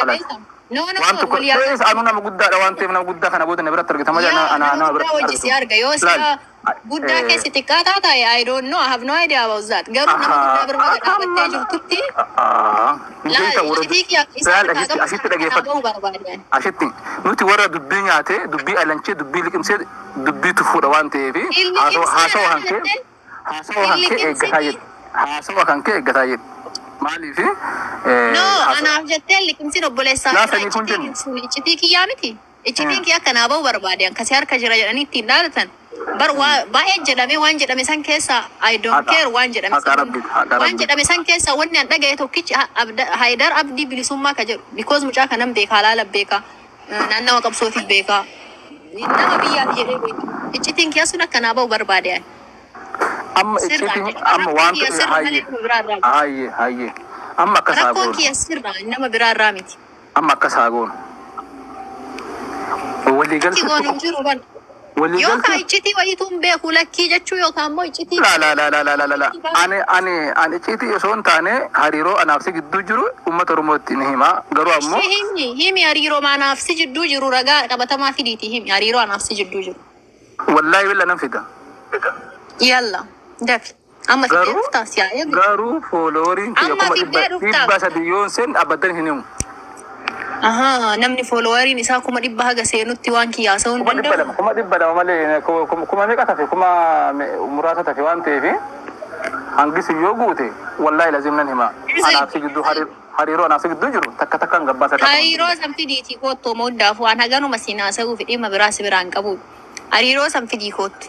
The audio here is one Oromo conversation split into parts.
Beekta? No, no, Waan tokko wal yaa please, anu nama guddaadha waan ta'eef, nama guddaa kana booda na biratti argita malee Yaa ana nama nama guddaa biratti wajji si argatu. arga. Yoo Laal sila guddaa keessi xiqqaa taata, I don't know, I have no idea about that. Garuu nama guddaa bira baga dhaabattee jirtutti laal Beekta warra iccitii kiyya isa laal harkaa asitti qabu asitti sana kanaa dhageeffadhu. ba'uu barbaadan. Asitti nuti warra dubbii nyaatee, dubbii alanchee, dubbii liqimsee, dubbii tufuudha waan ta'eef, Hin haasawa liqimsina kan kee jettee haasawa hin kan kee eeggataa liqimsini. jedhu, haasawa kan kee eeggataa jedhu, maaliif No, anaaf jettee hin liqimsin, obboleessaa laa jira saniif hin iccitiin jennu. sun iccitii kiyyaa miti. Iccitiin kiyya akkanaa ba'uu barbaade akkasii harka jira jedhanii ittiin dhaadatan. Bar waa baay'ee jedhame, waan jedhame san keessa I don't Haqa care waan jedhame haqa san rabbi haqa waan rabbi jedhame san keessa wanni an dhagaye tokkichi Haayidar Abdii Bilisummaa ka jedhu, because mucaa kanan beekaa, halaala beekaa, naannawa qabsootiif beekaa, nama biyyaaf jedhee beeka. Iccitiin kiyya sun akkanaa ba'uu barbaade ani. Amma Sirraa iccitiin jechuudha. amma Rakkoon waan kiyya ta'e sirra malee hayyee nama biraa irraa miti. Hayyee, hayyee, amma akkas haa Rakkoon goonu. kiyya sirraa, nama biraa irraa miti. Amma akkas haa goonu. Akki Waliigalteetti goonu hin jiru ban. Yookaan waliigaltee iccitii wayituu hin beeku lakkii jechuu, yookaan immoo iccitii La la la la la la la la, ani ani icciitii osoo hin taane, hariiroo anaaf si gidduu jiru uummata Oromootti ni hima, garuu ammoo Ishee himi, himi, hariiroo maanaaf si jidduu jiru ragaa qabatamaa fidiiti himi, hariiroo anaaf si jidduu jiru. Wallaahi billa nan fida. Yalla dafi, amma fidee Garuu dhuftaa si haa eegu. garuu followeriin kiyya Amma kuma fidee dhibba dhuftaa. 300 yoon seen abadan hin himu. Ahaa, namni followeriin isaa 100,000 haga seenutti waan kiyya haasa'uu hin 200,000 danda'u. 200,000 malee, kuma meeqa tafe, kuma muraasa tafe waan ta'eef, hangisi yoo guute wallaahi lazim nan hima. Anaaf si gidduu hariiroo anaaf si gidduu jiru takka takkaan gabbaasa qaba. Hariiroo san fidiitii koottoo mooddaaf, waan haganuma siin haasa'uu fi dhimma biraa si biraan qabu. Hariiroo san fidii koottu.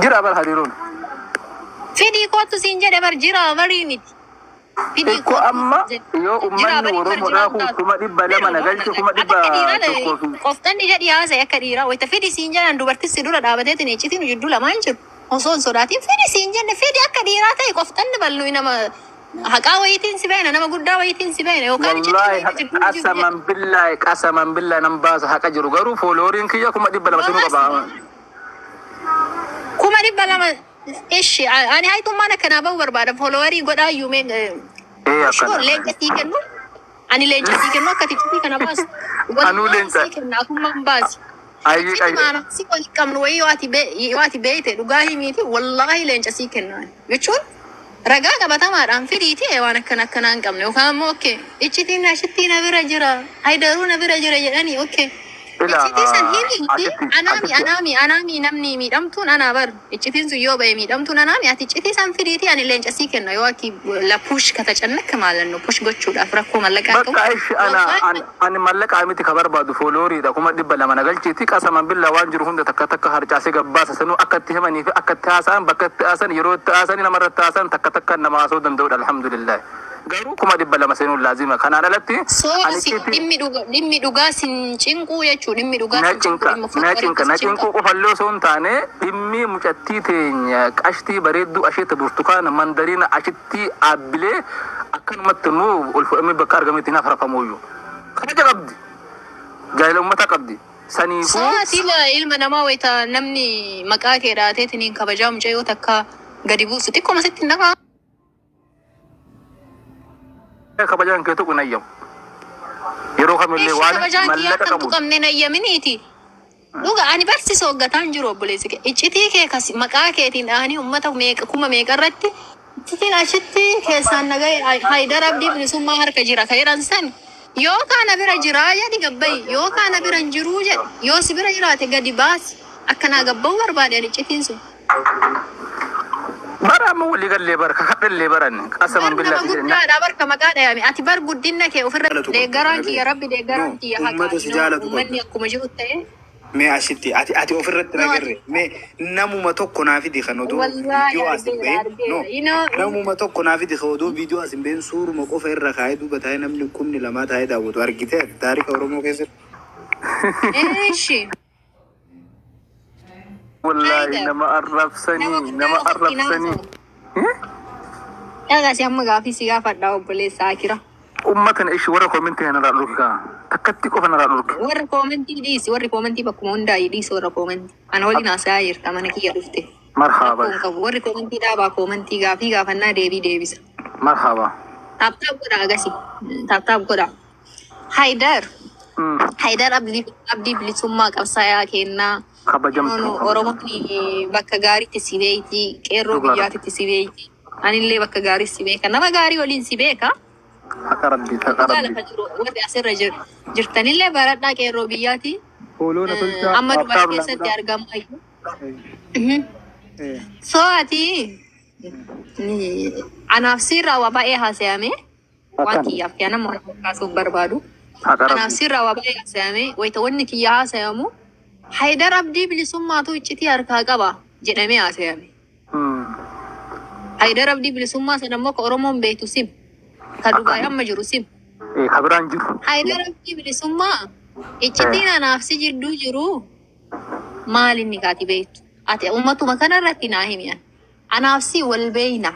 Jira bar hariiroon. Fidii koottu siin jedhe bar, jira barii miti. Fidii Ikko koottu amma siin jedhe. yoo Jira uummanni barii bar Oromoodhaa jiraan kun taatu. 200,000 na galche, kuma Akka dhibba dhiiraa tokkoo fi qoftanni jedhi haasa'e akka dhiiraa wayita fidi siin jedhan, dubartis si dura dhaabateetiin iccitiin jidduu lamaan jiru. Osoo hin sodaatin fidi siin jenne, fidi akka dhiiraa ta'e qoftanni balnu, nama haqaa wayitiin si beena, nama guddaa wayitiin si beena, yookaan iccitiin Wallaahi wayita jidduu jiru jedhe. Qasaman billaahi, qasaman billaahi nan baasa haqa jiru, garuu followeriin kiyya 200,000 seenuu qaba. 200,000 ishi, ani haytummaan akkanaa bahu barbaada, followerii godhaa iyyuu mee Ee sure akkana. Leenca sii kennu, ani leenca sii kennu akka iccitii kana baasu. Anuu Wallaahi leenca. sii kenna, atummaan baasi. Ayyee Iccitii ayyee. maana si wal qabnu wayii yoo ati yoo ati beeyte dhugaa himiiti, wallaahi leenca sii kenna jechuun ragaa qabatamaadhaan fidiiti waan akkana akkanaa hin qabne, yookaan immoo okay iccitiin ashittii na bira jira, haydaruu na bira jira jedhanii, okay Ila iccitii san himiiti. Asitti Anaami asitti anaami anaami namni miidhamtuun anaa bar, iccitiin sun yoo ba'e miidhamtuun anaami. Ati iccitii san fidiiti, ani leenca sii kenna, yoo aki la push katacannakka maalanno push gochuudhaaf rakkoo mallaqaa qabu Bakka ishi ana yookaan ani mallaqa miti ka barbaadu, followeriidha. 200,000 na galchiiti, qasaman billaa waan jiru hunda takka takka harcaasee gabbaasa, sanuu akka itti himanii fi akka itti haasa'an, bakka itti haasa'an, yeroo itti haasa'an, namarratti haasa'an, takka takka nama haasa'uu danda'udha, alhamdulillah. Garuu 200,000 seenuun laazima, kanaan alatti Soo ani si icciitii dhimmi dhugaa sin cinquu jechuu, dhimmi dhugaa na sin cinquu cinqa dhimma na followerii cinqa si na cinqa. Cinquu qofallee osoo hin taane, dhimmi mucattii teenya qashtii bareedduu asheeta burtukaana mandariina ashitti dhaabbilee akkanumatti nuu ol fudhamee bakka argametti hin hafrafamuyyuu kabaja qabdi, jaalala uummataa qabdi saniifuu. Soo ati ilma namaa wayita namni maqaa kee dhaateetiin kabajaa mucayyoo takka gadi buusu xiqqooma sitti hin dhaga'amu. Kabajaan kee tuqu nayyamu yeroo kamillee Ishi waan kabajaan kiyyaa mallaqa kan qabu. Tuqamne nayyaminiiti. Dhuga ani barsiisoo hoggataan jiru, obboleessi kee. Iccitii kee kas maqaa keetiin dhahanii uummata meeqa kuma meeqa irratti iccitiin achitti keessaan nagahee Haayidar Abdii Bilisummaa harka jira ka jedhan san, yookaan na bira jiraa jedhi gabbayi, yookaan na bira hin jiruu jedhi, yoo si bira jiraate gadi baasi, akkanaa gabba'uu barbaade ani iccitiin sun. Bara amma walii gallee bara kakadhallee baran Bar qasaman nama billaa jedhe guddaadha barka maqaa dhayame, ati bar guddinna kee ofirra Jaalatu qabda deeggaraan nagee. kiyya rabbi deeggaraan No, kiyya haqaa ummata si no jaalatu uummanni qabda. akkuma jiru ta'e. Mee asitti ati ofirratti No ati nagarre, mee namuma tokko naa fidi kan odoo Wallaahi viidiyoo as hin argeera bahin, no argeera. You know, namuma tokko naa fidi kan odoo viidiyoo as hin bahin suuruma qofa irra kaa'ee duuba taa'ee namni 2,000 taa'ee daawwatu argite taarika Oromoo keessatti. Eeshi. Wallaahi Haayidar nama nama arrabsanii guddaa nama ofitti arrabsanii. naasa'u. Dhagaasi amma gaafii si gaafadhaa, obboleessa Akira. Ummatan ishi warra commentii narraa dhorki kaa takkatti qofa narraa dhorki. Warra commentii dhiisi, warri commentii bakkuma hundaa'ii dhiisi warra commentii. Ana waliin haasa'aa jirta, mana kiyya dhufte. Marhaaba. Rakkoon qabu, warri commentii dhaabaa, commentii gaafii gaafannaa deebii deebisa. Marhaba. Tap tap godhaa agasi. Tap tap godhaa. Haydar. Haydar Abdii bilisummaa qabsaayaa kennaa. Kabajamtu. Oromoon bakka gaariitti si beeyti. Qeerroo biyyaatitti si beeyti. Anillee bakka gaarii si beeka. Nama gaarii waliin si beeka. Haqa rabbii, haqa Dhugaa rabbii. lafa jiru warri asirra jirtanillee baradhaa qeerroo biyyaati. Hooloon tolchaa. Amma Dubaay keessatti argamu. So ati anaaf sirraa waa baay'ee haasa'ame waan kiyyaaf kiyya nama waan kaasuuf barbaadu. Haqa Anaaf rabbii. sirraa waa baay'ee haasa'ame wayita wanni kiyya haasayamu Haydar Abdii bilisummaatu iccitii harkaa qaba jedhamee haasa'ame. Haydar Abdii bilisummaa sana immoo ka Oromoon beektu sim. Ka Dubaay amma jiru sim. Ka biraan jiru. Haydar Abdii bilisummaa iccitiin anaaf si jidduu jiru maal inni kaati beektu? Ati uummatuma kanarratti naa himi. Anaaf si wal beeyna.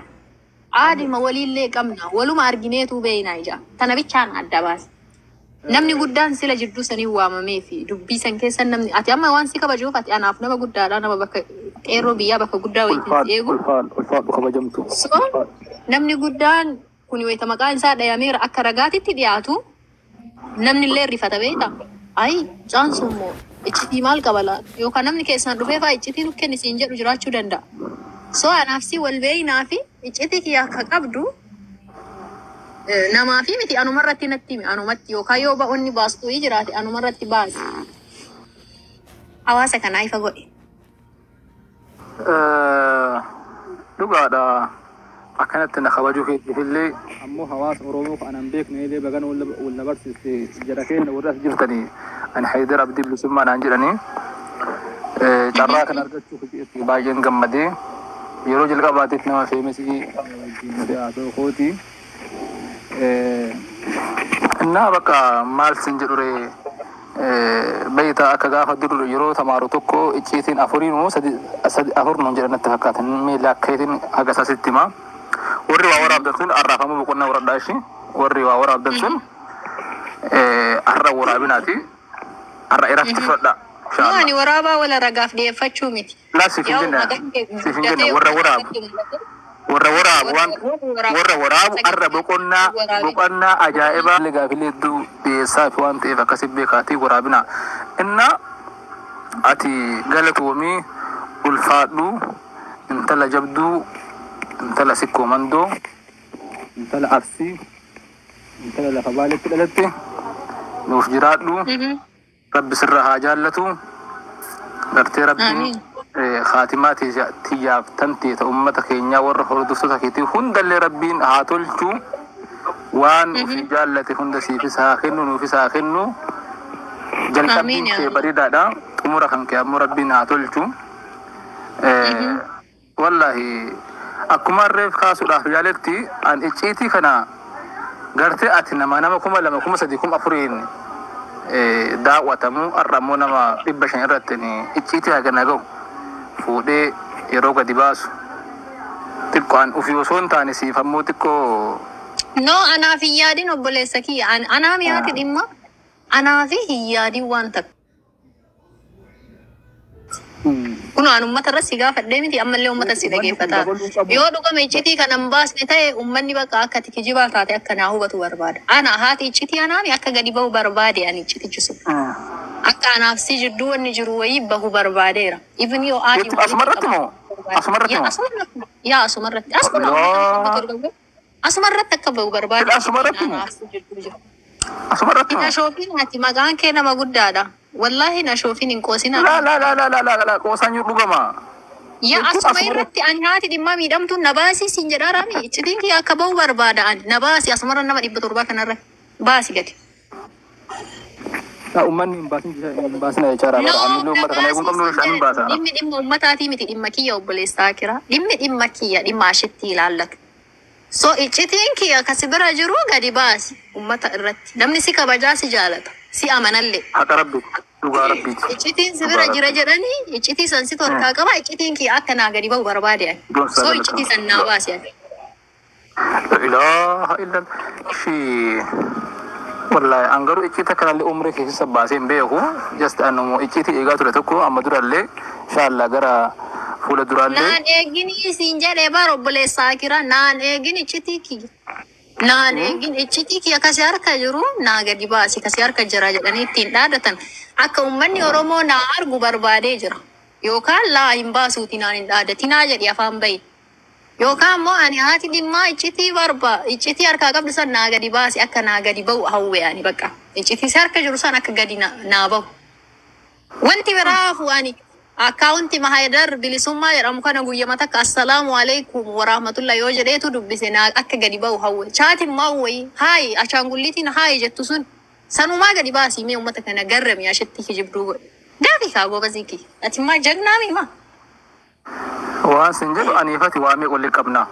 Aadima waliillee qabna. Waluma argineetu beeyna ija. Tana bichaan adda baase. Namni guddaan sila jidduu sanii waamamee fi dubbii san keessa namni ati amma waan si kabajuuf ati anaaf nama guddaadha, nama bakka qeerroo biyyaa bakka guddaa wayitiin si eegu. Ulfaadhu kabajamtu. So namni guddaan kun wayita maqaan isaa dhayameera akka ragaatitti dhiyaatu namni illee rifata beekta. Ayi caansu immoo iccitii maal qaba laata? Yookaan namni keessaan dhufee fa'aa iccitii nu kenni siin jedhu jiraachuu danda'a. So anaaf si wal beeynaa fi iccitii kiyya akka qabdu namaa fi miti anumarratti natti himi anumatti yookaan yoo ba'oonni baastuu jiraate anumarratti baasi. Hawaasa kanaa ifa godhe. Dhugaadha. Akkanatti na kabajuu keetiif illee Ammoo hawaasa Oromoo kan anan beekne illee bagan wal na barsiiste jara keenya warra as jirtanii ani Haydar Abdii bilisummaa naan jedhanii carraa kana argachuu keetiif baay'een gammadee yeroo jalqabaatiif nama feemesii wajjin haasa'u kooti. Innaa bakka maal sin jedhu ree beeyta akka gaafa dur yeroo tamaaru tokko icciitiin afuriinuu sadi afur nuun jedhan natti fakkaatan miila akkaetiin haga isaasitti hima. Warri waa waraabdan sun arraafamuu boqonnaa waradhaa ishii warri waa waraabdan sun har'a waraabinaati har'a irratti fudhadhaa. Yoo ani waraabaa wala ragaaf dhiyeeffachuu miti. Laa siif hin Yoo jenne maqaan kee siif hin jenne guddatee warra waraabu. Warra waraabu waan warra waraabu har'a boqonnaa boqonnaa ajaa'ibaa gaafilee hedduu dhiyeessaa fi waan ta'eef akkasi beekaatii waraabina. Inna ati galatoomii ulfaadhu intala jabduu intala sikkoo mandoo intala arsii intala lafa baaletti dhalatte nuuf jiraadhu rabbi sirra haa jaallatu gartee rabbiin Khaatimaa tiyyaaf tantee ta ummata keenyaa warra hordoftoota keetii hundallee rabbiin haa tolchu waan ofii jaallate hunda siifis haa kennu nuufis haa kennu jalqabbiin Amiin yaa kee Rabbi. bareedaadha xumura kan kee ammoo rabbiin haa tolchu. Wallahi akkuma reef kaasuudhaaf yaaletti an icciitii kana gartee ati nama 2000 3000 4000 daawwatamu har'a ammoo nama 500 irratti icciitii hagana ga'u fuudhee yeroo gadi baasu xiqqoo an ofii osoo hin taane siif ammoo xiqqoo No, anaaf hin yaadin obboleessa kiyya. Anaa mi'aati dhimma. Anaaf hin yaadin waan takka. Kun an uummata irra si gaafadhee miti ammallee uummata si Uummanni kun dhageeffata. dabaluu qabu. Yoo dhugame iccitii kana hin baasne ta'e uummanni bakka akka ati kijibaa taate akka naa hubatu barbaada. Ana haati iccitii anaami akka gadi bahu barbaade ani iccitichi sun. Akka anaaf si jidduu wanni jiru wayii bahu barbaadeera. Even yoo aadii Jechuun asumarratti moo? Asumarratti Yaa moo? asumarratti. Yaa asumarratti. Asuma Laa. asumarratti akka bahu barbaade. Asumarratti moo? Anaaf si jidduu jiru. Asumarratti moo? Nashoofin ati maqaan kee nama guddaadha. Wallaahi nashoofin hin qoosinaa. Laa laa laa laa laa laa laa qoosaan jiru dhugama. Yaa Jechuun asuma asumarratti irratti ani haati dhimma miidhamtuun na baasii siin jedhaa rami. Iccitiin kiyya akka bahu barbaada ani. Na baasi asumarra nama 700 kanarra baasi gadi. Uummanni hin baasin hin baasina jechaadha. No, Bara ani illee na uummata kana eeguun baasii qabnu siin ani hin jedhe. baasa. Dhimmi dhimma uummataatii miti dhimma kiyya obboleessaa kira. Dhimmi dhimma kiyya dhimma ashitti ilaallatu. So iccitiin kiyya kasi bira jiru gadi baasi uummata irratti. Namni si kabajaa si jaalata. Si amanallee. Haqa rabbi dhugaa rabbiiti. Iccitiin si Dhugaa bira jira rabbi. jedhanii iccitii san si torkaa qaba iccitiin kiyya akka naa gadi bahu barbaade ani. Goonsaa So iccitii galatama. san naa baasi ani. La ilaha illallah. Ishii wallahi an garuu icciita kanallee umrii keessa baasee hin beeku. Just anuma icciitii eegaa ture tokko amma durallee inshallah gara fuula duraallee Naan eegini siin jedhee bara obboleessaa kira naan eegini iccitii kiyya. Naan eegin iccitii kiyya kasi harka jiru naa gadi baasi kasi harka jira jedhanii ittiin dhaadatan akka uummanni Oromoo naa argu barbaadee jira. Yookaan laa hin baasuuti naan hin dhaadatinaa jedhi afaan bahi. Yookaan immoo ani haati dhimmaa iccitii barba iccitii harkaa qabdu san naa gadi baasi akka naa gadi bahu hawwe ani bakka. Iccitii si harka jiru san akka gadi naa bahu. Wanti biraa hafu ani akkaawunti Haayidar Bilisummaa jedhamu kana guyyama takka assalaamu alaikum warahmatullah yoo jedheetu dubbise naa akka gadi bahu hawwe. Chaatiin maa wayi haayi ashaangulliitiin haayi jettu sun sanumaa gadi baasii mee uummata kana garrami ashitti kijibduu godhe. Daafi kaa gobazii kiyya. Ati maa jagnaa mima. Waan sin jedhu aniifati waa meeqa walitti qabnaa?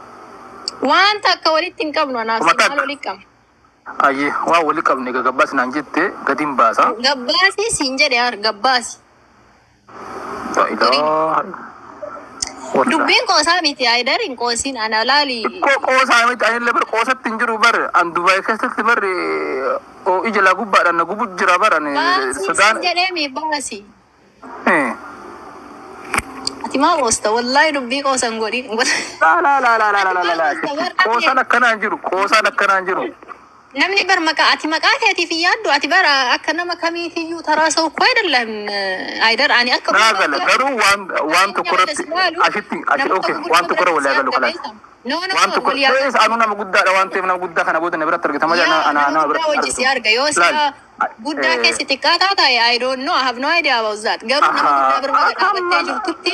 Waan takka walitti hin qabnu anaaf Kuma si maal takka. walitti qabna? Ayyee waan walitti qabne gagabbaas naan jette gatiin baasa. Gabbaasii siin jedhe har gabbaasi. La ilaaha wallahi. Dubbiin qoosaa miti Haayidar hin qoosiin ana laali. Qoosaa miti anillee bar qoosatti hin jiru bar an Dubaay keessatti bar ija laa gubbaadhaan na gubu jira bar ani Baasii siin sodaan. jedhee baasii. Ati maa qoosta wallaahi dubbii qoosan godhin. Laa laa laa laa laa laa Ati laa maa laa qoosta bar qoosaan akkanaa hin jiru qoosaan akkanaa hin jiru. Namni bar maqaa ati maqaa keetiif hin yaaddu ati bara akka nama kamiitiyyuu taraa ሰው እኮ አይደለም አይደር ani akka Naa gala garuu waan tokko irratti ashitti ashi okay waan tokko irra walii galu kalaas. No no Waan tokko walii ta'es anuu nama guddaadha waan ta'eef nama guddaa kana booda na biratti argitama yaa jedha ana nama nama guddaa biratti wajji si argatu. arga yoo Laal sila guddaa keessi xiqqaa taate I don't know I have no idea about that garuu nama guddaa bira baga dhaabattee jirtutti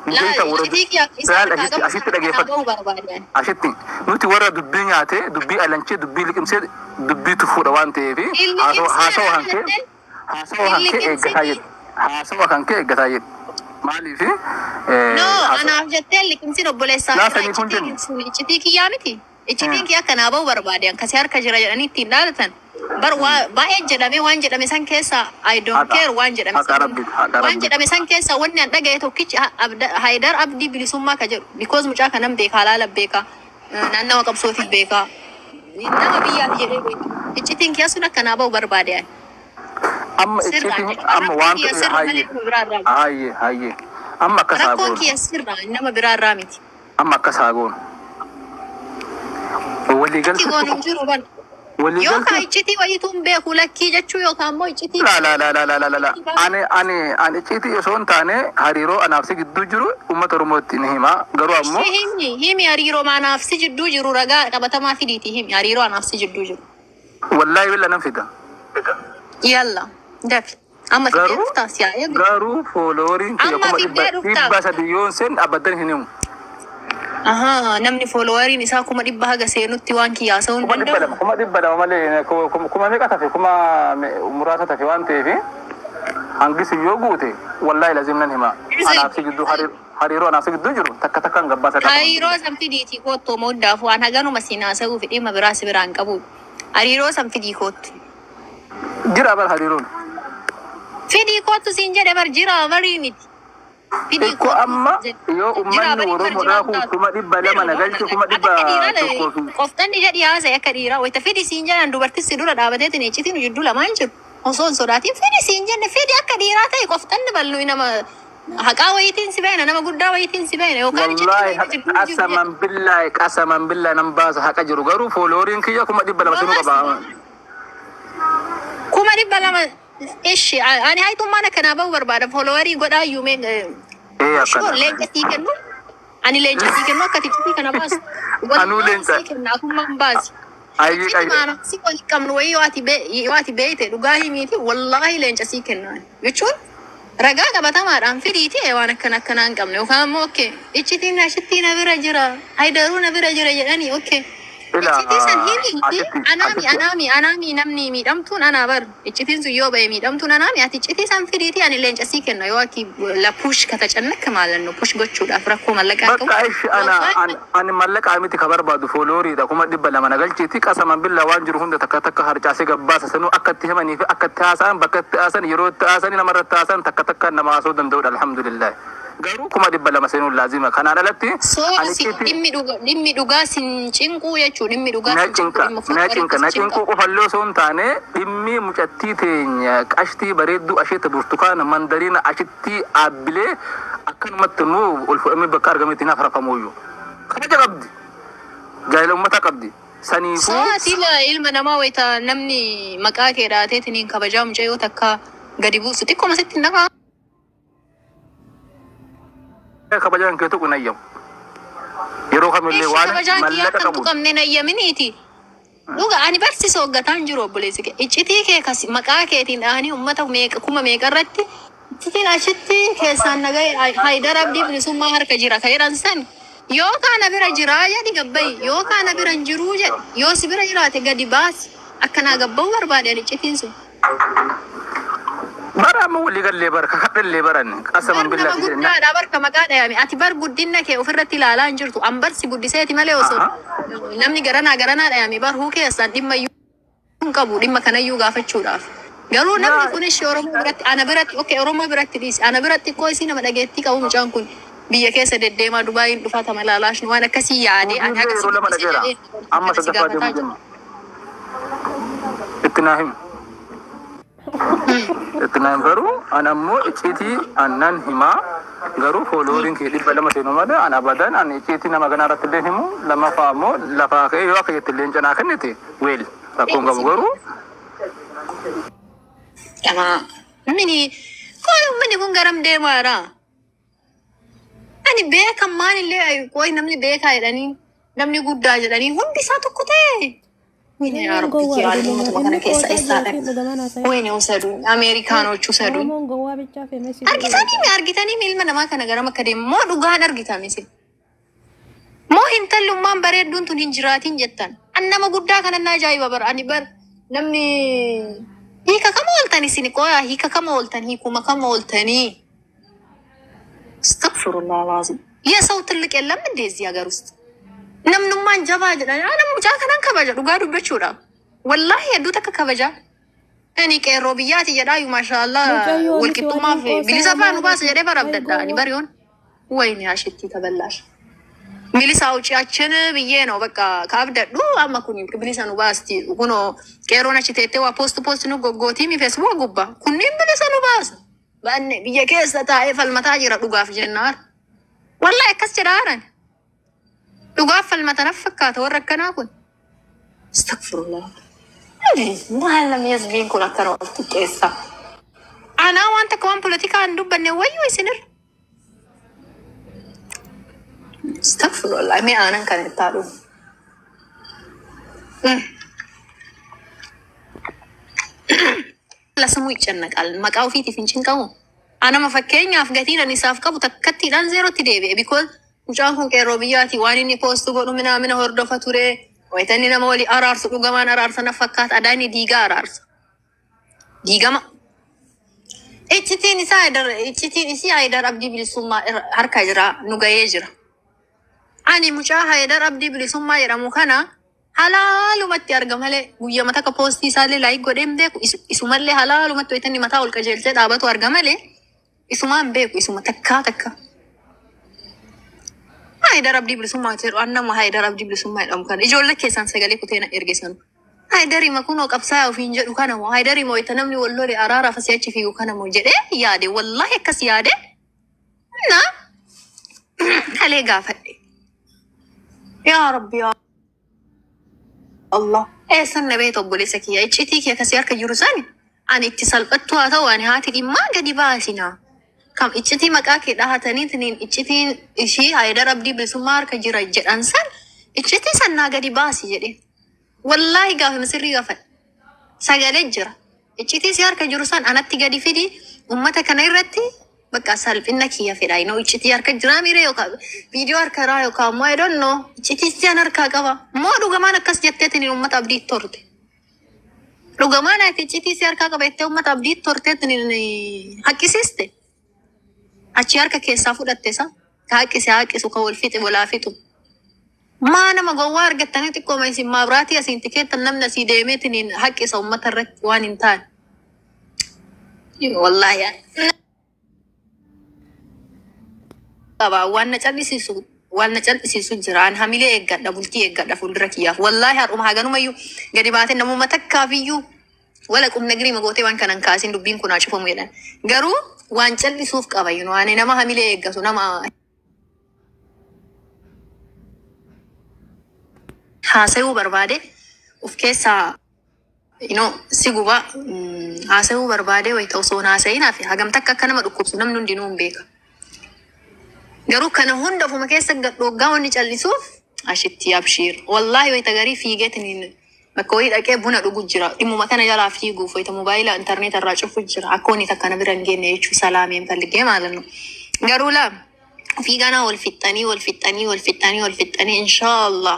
Beekta laal warra iccitii kiyya isa laal harkaa ashitti qabu ashitti sana kanaa dhageeffadhu. ba'uu barbaadan. Ashitti nuti warra dubbii nyaatee dubbii alanchee dubbii liqimsee dubbii tufuudha waan ta'eef Ilmi haasawa ibsee kan kee jettee haasawa kan ilmi kee eeggataa ibsee jedhu haasawa kan kee eeggataa jedhu maaliif No, anaaf jettee liqimsiin obboleessaa laa jira. saniif hin Iccitiin jennu. sun iccitii kiyyaa miti. Iccitiin kiyya akka naa ba'u barbaadan kasi harka jira jedhanii ittiin dhaadatan. Bar waa baay'ee jedhame waan jedhame san keessa I don't Haqa care waan jedhame haqa san rabbi haqa waan rabbi. jedhame san keessa wanni an dhagaye tokkichi Haayidar Abdii Bilisummaa ka jedhu because mucaa kanan beekaa laala beekaa naannawa qabsootiif beekaa nama biyyaaf jedhee beeka. Iccitiin kiyya sun akka naa ba'u barbaadan. Amma Sirraa iccitiin jechuudha. amma Rakkoon waan kiyya ta'e sirra malee hayyee nama biraarraa miti. hayyee hayyee amma akkas haa Rakkoon goonu kiyya sirraa nama biraarraa miti. amma akkas haa goonu Wanti waliigaltee goonu tokko hin jiru bara. Yookaan waliigaltee iccitii wayituu hin beeku lakkii jechuu yookaan immoo iccitii laa laa laa laa laa laa laa ani ani ani icciitii osoo hin taane hariiroo anaaf si gidduu jiru uummata Oromootti ni hima garuu ammoo Ishee himi himi hariiroo anaaf si jidduu jiru ragaa qabatamaa fidiiti himi hariiroo anaaf si jidduu jiru. wallaahi billa nan fida Yalla dafi amma fidee garuu dhuftaa si haa eegu. garuu foolooriin kiyya Amma kuma fidee dhibba dhuftaa. dhibba sadi yoon seen abaddan hin himu Ahaa namni foolowariin isaa 100,000 haga seenutti waan kiyyaa haasa'uu hin kuma dhibba danda'u. lama kuma dhibba lama malee kuma meeqa tafe kuma muraasa tafe waan ta'eef hangisi yoo guute wallaahi lazim nan hima anaaf si gidduu hariiroo anaaf si gidduu jiru takka takkaan gabbaasa qaba. Hariiroo san fidiitii koottoo mooddaaf waan haganuma siin haasa'uu fi dhimma biraa si biraan qabu. Hariiroo san fidii koottu. Jira bar hariiroon. Fidii koottu siin jedhe bar jira barii miti. Fidii Ikko koottu amma jedhe. yoo Jira uummanni barii bar Oromoodhaa jiraan kun taatu. 200,000 na galche kuma Akka dhibba dhiiraa tokkoo fi qoftanni jedhi haasa'e akka dhiiraa wayita fidi siin jedhan dubartis si dura dhaabateetiin iccitiin jidduu lamaan jiru. Osoo hin sodaatiin fidi siin jenne fidi akka dhiiraa ta'e qoftanni bal'uu nama haqaa wayitiin si beena nama guddaa wayitiin si beena yookaan iccitiin wallaahi wayita jidduu jiru jedhe. qasaman billaahi qasaman billaahi nan baasa haqa jiru garuu foolooriin kiyya 200,000 sinuu qaba. 200,000 ishi ani haytummaan akkanaa bahu barbaada foolowarii godhaa iyyuu mee Ee sure akkana. leenca sii kennu ani leenca sii kennu akka iccitii kana baasu Anuu walumaan leenca sii kenna atummaan baasi. ayyee Iccitii qayyee. maana si wal qabnu wayii yoo ati beeyte dhugaa himiiti wallaahi leenca sii kenna jechuun ragaa qabatamaadhaan fidiiti waan akkana akkanaa hin qabne yookaan immoo okay iccitiin ashittii na bira jira haydaruu na bira jira jedhanii okay Ila iccitii san himiiti ashitti anaami ashitti anaami anaami namni miidhamtuun anaa bar iccitiin sun yoo ba'e miidhamtuun anaami ati iccitii san fidiiti ani leenca sii kenna yoo ati la push katacannakka maalanno push gochuudhaaf rakkoo mallaqaa qabu Bakka ishi ana yookaan ani mallaqa miti ka barbaadu foolooriidha 200,000 na galcheeti qasaman billaa waan jiru hunda takka takka harcaasee gabbaasa sanuu akka itti himanii fi akka itti haasa'an bakka itti haasan yeroo itti haasanii namarratti haasan takka takka nama haasoo danda'udha alhamdulillah. Garuu 200,000 seenuun laazima kanaan alatti Soo ani si icciitii dhimmi dhugaa sin cinquu jechuun dhimmi dhugaa na sin cinquu cinqa dhimma na fooloorii cinqa si na cinqa. cinquu qofallee osoo hin taane dhimmi mucattii teenya qashtii bareedduu asheeta burtukaana mandariina ashitti dhaabbilee akkanumatti immoo ol fudhamee bakka argametti hin hafrafamuyyuu. Kabaja qabdi. Jaalala uummataa qabdi. Saniifuu Sa'aatii ilma namaa wayita namni maqaa kee dhaateetiin kabajaa mucayyoo takka gadi buusu xiqqooma sitti hin dhaga'amu. Kabajaan kee tuqu nayyamu. Yeroo kamillee Eessi waan kabajaan kiyyaa mallaqa kan qabu. Tuqamne nayyaminiiti. Dhuga ani barsiisa hoggataan jiru obboleessi kee. Iccitii kee kas maqaa keetiin dhahanii uummata meeqa kuma meeqa irratti iccitiin achitti keessaan nagahee Haayidar Abdii bilisummaa harka jira ka jedhan san yoo kaana bira jiraa jedhi gabbayi yoo kaana bira hin jiruu jedhi yoo si bira jiraate gadi baasi akkanaa gabba'uu barbaade ani iccitiin sun. Bara amma walii gallee bara kakadhallee baran qasaman Bar nama billaa guddaadha barka maqaa dhayame ati bar guddinna kee ofirratti ilaalaa hin jirtu an barsi guddiseeti malee osoo namni garanaa garanaa dhayame bar huu keessaan dhimma iyyuu hin qabu dhimma kanayyuu gaafachuudhaaf. Garuu namni kun ishee Oromoo biratti ana biratti okay Oromoo biratti dhiisi ana biratti xiqqoo isii nama dhageettii qabu mucaan kun biyya keessa deddeemaa Dubaayin dhufaa tamalaalaash waan akkasii yaade ani Yeroo akkasii lama guddisee dhageera. jedhee Amma kana si sadaffaa gaafataa deemu jiru. jenna. Itti naa himi. Itti naa himi garuu an ammoo icciitii annan himaa garuu foolooriin kee 200 seenu malee an abadan an icciitii nama ganaa irratti illee himu lammaffaa ammoo lafaa ka'ee yoo akka jette illee cinaa kennite weel rakkoon qabu garuu Dhamaa. Mini kun kun garam deemaadha. Ani beekan maalillee qoy namni beekaa jedhanii namni guddaa jedhanii hundi isaa tokko ta'e. Wayne yaa Oromoon Rabbi gowwaa yaa dhuguma uummatuma kana inni keessa qoosaa eessaa jiraatiin dhaqa. dhugamaan haasa'e. Wayne usaduun Ameerikaanochi usaduun. Oromoon gowwaa bichaa feemessi godhe. Argitanii mi argitanii mi ilma namaa kana garam akka deemu moo dhugaan argitame isin? Moo intallummaan bareedduun tun hin jiraatin jettan? An nama guddaa kana na ajaa'iba bara ani bar namni hiika kama ooltan isin qoyaa hiika kama ooltan hiikuma kama ooltanii. አስተግፊሩላህ አልዓዚም የሰው ትልቅ የለም እንዴ እዚህ ሀገር ውስጥ namnummaan jabaa jedhan nama mucaa kanan kabaja dhugaa dubbachuudha wallahi hedduu takka kabaja ani qeerroo biyyaati jedhaayu maashaallah Mucayyoo miti walqixxummaaf waliin qoosaa bilisa faa nu maal baasa jedhee bara ay abdadha ani gowwaa. bariyoon ወይኔ አሽቲ ተበላሽ ሚሊሳ ውጪያችን ብዬ ነው በቃ ካብደዱ አማ ኩኒ bilisa nu baasti kuno qeerroon achi teettee waa post post nu goggootii mi feesbuuk gubbaa kunniin bilisa nu baasa banne biyya keessa taa'ee falmataa jira dhugaaf jennaar wallahi akkas jedhaaran dhugaaf falmatanaaf fakkaata warra akkanaa kun astagfirullah maal namni hizbiin kun akkana wal xiqqeessa anaa waan takka waan polotikaa hin dubbanne wayyuu isinirra astagfirullah mee aanan kana ittaa dhugu. ለስሙ ይጨነቃል maqaa ofiitiif hin cinqamu anama fakkeenyaaf gatiin ani isaaf qabu takkattiidhaan zeerootti deebi'e because mucaan kun qeerroo biyyaati waan inni poostu godhu minaamina hordofa ture wayitanni nama walii araarsu dhugamaan araarsa na fakkaata adaa inni diigaa araarsa diigama iccitiin isaa Haayidar iccitiin isii Haayidar Abdii Bilisummaa harka jira nu gahee jira. Ani mucaa Haayidar Abdii Bilisummaa jedhamu kana halaalumatti arga malee guyyama takka poostii isaallee like godhee hin beeku isumallee halaalumatti wayitanni mataa ol qajeelchee dhaabatu arga malee isumaan beeku isuma takkaa takka. Haayidar Abdii Bilisummaa jedhu an nama Haayidar Abdii Bilisummaa jedhamu kana ijoollee keessaan sagalee kuteena ergesanu. Haayidarima kunoo qabsaa'aa ofiin jedhu kana moo Haayidarima wayita namni wal lole araaraaf asii achi fiigu kana moo jedhee yaade wallahi akkas yaade na kalee gaafadhe. Yaa Rabbi yaa Allah. Eessan na beektu obboleessa kiyya iccitii kiyya kasii harka jiru sani ani itti salphattu haa ta'u ani haati dhimmaa gadi baasinaa. Kam iccitii maqaa kee dhahataniitiin iccitiin ishii Haayidar Abdii Bilisummaa harka jira jedhan san iccitii sannaa gadi baasi jedhe. Wallaahi gaafa misirrii gaafadhe. Sagalee jira. Iccitii si harka jiru san anatti gadi fidi uummata kana irratti bakka salphina kiyya fedha. Inoo iccitii harka jiraa miire yookaan viidiyoo harka irraa yookaan immoo I don't know iccitii si an harkaa qaba. Moo dhugamaan akkas jetteetiin uummata abdii torte. Dhugamaan ati iccitii si harkaa qaba jettee uummata abdii torteetiin haqqisiiste. Achi harka keessaa fudhatte isa. Ka haqqise haqqisu ka wal fixe walaa fixu. Maa nama gowwaa argattanii xiqqooma isin maabiraatii asiin tikeettan namni asii deemeetiin haqqisa uummata irratti waan hin taane. Wallaahi qaba waan na cal'isiisu jira an hamilee eeggadha bultii eeggadha fuuldura kiyyaaf wallaahi har'uma haganumayyuu gadi baatee namuma takkaafiyyuu wala qubna giriima gootee waan kanan kaasin dubbiin kun haa cufamu jedhan garuu waan cal'isuuf qaba you know, ani nama hamilee eeggatu nama Haasayuu barbaade of keessaa si guba haasayuu barbaade wayita osoo hin haasayinaa fi hagam takka akka nama dhukkubsu namni hundinuu hin beeka. Garuu kana hunda ofuma keessa dhoggaa wanni callisuuf ashitti abshiir. Wallaahi wayita garii fiigeetiin bakka wayii dhaqee buna dhugu jira. Dhimmuma kana jalaa fiiguuf wayita mobaayila intarneeta irraa cufu jira. Akka wanni takka na bira hin geenye jechuu salaameen falligee maalannu. Garuu laa fiiganaa wal fixxanii wal fixxanii wal fixxanii wal fixxanii inshaallah.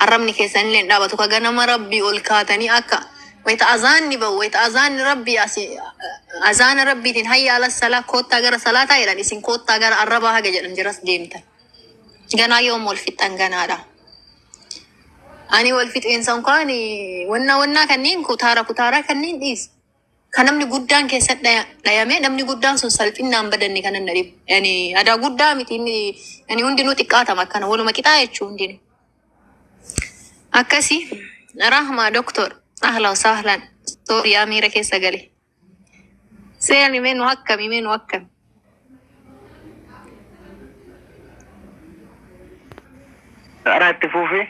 Arrabni keessan illee hin dhaabatu ka ganama rabbii ol kaatanii akka wayita azaanni bahu wayita azaanni rabbii asi azaana rabbiitiin hayya ala salaa koottaa gara salaataa jedhan isin koottaa gara arrabaa haga jedhan jiras deemtan. Ganaa yoom wal fixxan ganaadha. Ani wal fixeensa unkaan wannaa wannaa kanneen kutaara kutaara kanneen dhiis. Kan namni guddaan keessa dhayame namni guddaan sun salphinaan badanne kanan na dhibu. Yani adaa guddaa miti inni yani hundinuu xiqqaatama akkana waluma qixaa jechuu hundinuu. Akkasi Rahma doktor ahla wa sahlan sooriyaa miira keessa gale. Seeni mee nu akkami mee nu akkami. Karaa itti fufi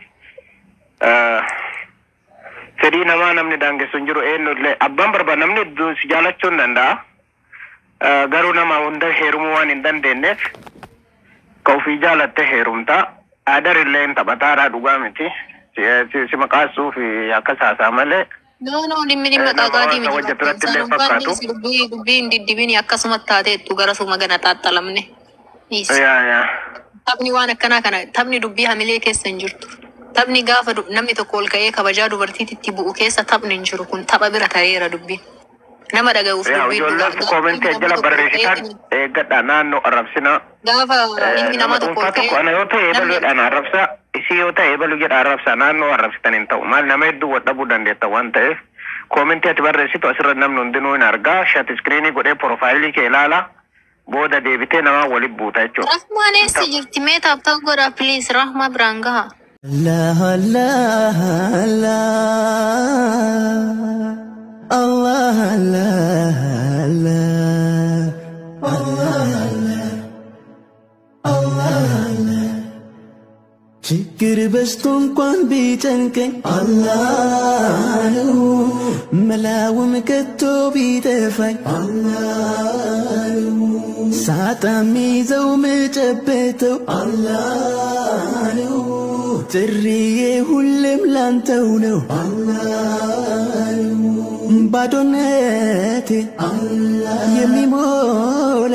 fedhii namaa namni daangessu hin jiru eenyullee abbaan barbaadu namni hedduu si jaalachuu hin danda'a. Garuu nama hunda heerumuu waan hin dandeenyeef ka ofii jaalatte heerumta. Aadarillee hin taphataadha dhugaa miti. Si maqaasuu fi akkas haasaa malee No, dhimmi dhimma nama qaaqaatii waan miti hojjetu bakka irratti illee isaan unkaan fakkaatu. dhiisi dubbii dubbii hin diddibini akkasuma taateettu gara suma gana xaaxxalamne. Dhiisi. Yaa yaa. Taphni waan akkanaa kana taphni dubbii hamilee keessa hin jirtu. Taphni gaafa namni tokko ol ka'ee kabajaa dubartiitti bu'u keessa taphni hin jiru kun tapha bira ta'eera dubbiin. Nama dhaga'uuf Yaa dubbiin dhugaa. ijoolleen Gaafa koomentii ilmi namaa jala tokko ol barreessitan ka'ee eeggadha naannoo arrabsinaa. gaafa ilmi Nama namaa tokko ol dhuunfaa tokko ka'ee ana yoo ta'e namni ebaluudhaan arrabsa isii yoo ta'e ebalu jedha arrabsa naannoo arrabsitan hin ta'u maal nama hedduu wal dhabuu dandeetta waan ta'eef koomentii ati barreessitu asirra namni hundinuu hin argaa shat iskiriinii godhee profaayilii kee ilaala booda deebitee namaa waliin buuta jechuudha. Rahmaan Hin eessa ta'u. jirti mee tap tap godhaa please Rahmaa biraan gaha. Allah Allah Allah Allah Allah Allah Allah ችግር በዝቶ እንኳን ቢጨንቀኝ አላህ ነው መላውም ከቶ ቢጠፋኝ አላህ ነው ሳጣ ሚይዘው ምጨበጠው አላህ ነው ጥሪዬ ሁሌም ላንተው ነው አላህ ነው ባዶነቴ የሚሞላ